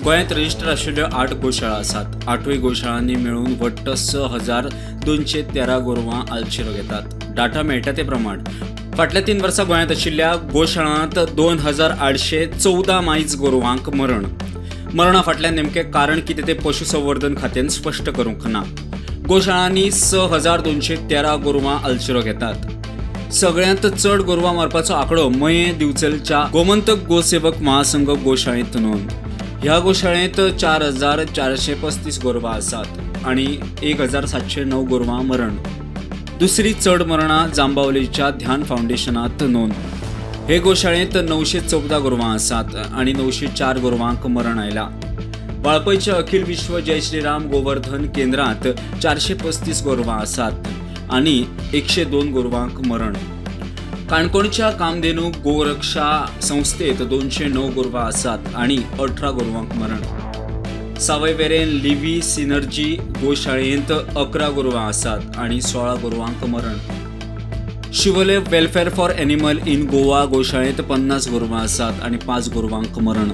गोंयांत रजिस्टर आशिल्ल्यो 8 गोशाळा आसात. 8 गोशाळांनी मेळून वट्ट 6213 गोरवां आलशिरो घेतात. डाटा मेळटा ते प्रमाण फाटल्या 3 वर्सां गोंयांत आशिल्ल्या गोशाळांत 2814 मायज गोरवांक मरण. मरणा फाटल्यान नेमकें कारण कितें तें पशुसंवर्धन खात्यान स्पश्ट करूंक ना. गोशाळांनी 6213 गोरवां आलशिरो घेतात. सगळ्यांत चड गोरवां मारपाचो आंकडो मयें दिवचलच्या गोमंतक गोसेवक महासंघ गोशाळेंत नोंद. ह्या गोशाळेंत 4435 गोरवां आसात आनी 1709 गोरवां मरण. दुसरी चड मरणां जांबावलेच्या ध्यान फावंडेशनांत नोंद. हे गोशाळेंत 914 गोरवां आसात आनी 904 गोरवांक मरण आयलां. वाळपयच्या अखिल विश्व जय श्रीराम गोवर्धन केंद्रांत 435 गोरवां आसात आनी 102 गोरवांक मरण. काणकोणच्या कामधेनू गोरक्षा संस्थेत 209 गोरवां आसात आनी 18 गोरवांक मरण. सावयवेरें लिवी सिनर्जी गोशाळेंत 11 गोरवां आसात आनी 16 गोरवांक मरण. Siolim welfare for animal in Goa गोशाळेंत 50 गोरवां आसात आनी 5 गोरवांक मरण.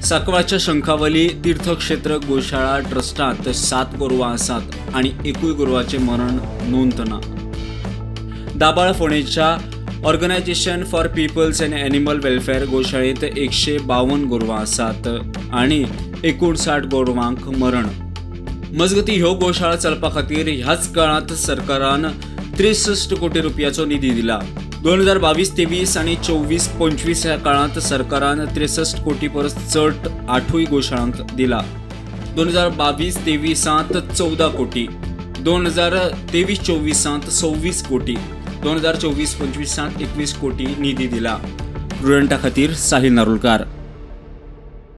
साकवाच्या शंखावली तीर्थक्षेत्र गोशाळा ट्रस्टांत 7 गोरवां आसात आनी 1 गोरवाचें मरण नोंद ना. दाबाळ फोंडेच्या organisation for peoples and animal welfare गोशाळेंत 152 गोरवां आसात आनी 59 गोरवांक मरण. मजगती ह्यो गोशाळा चलपा खातीर ह्याच काळांत सरकारान 63 कोटी रुपयाचो निधी दिला. 2022-23 आनी 24-25 ह्या काळांत सरकारान 63 कोटी परस चड 8 गोशाळांक दिला. 2022-23 14 कोटी, 2023-24 26 कोटी, 2024-25 21 कोटी निधी दिला. प्रुडंटा खातीर साहिल नारुलकार.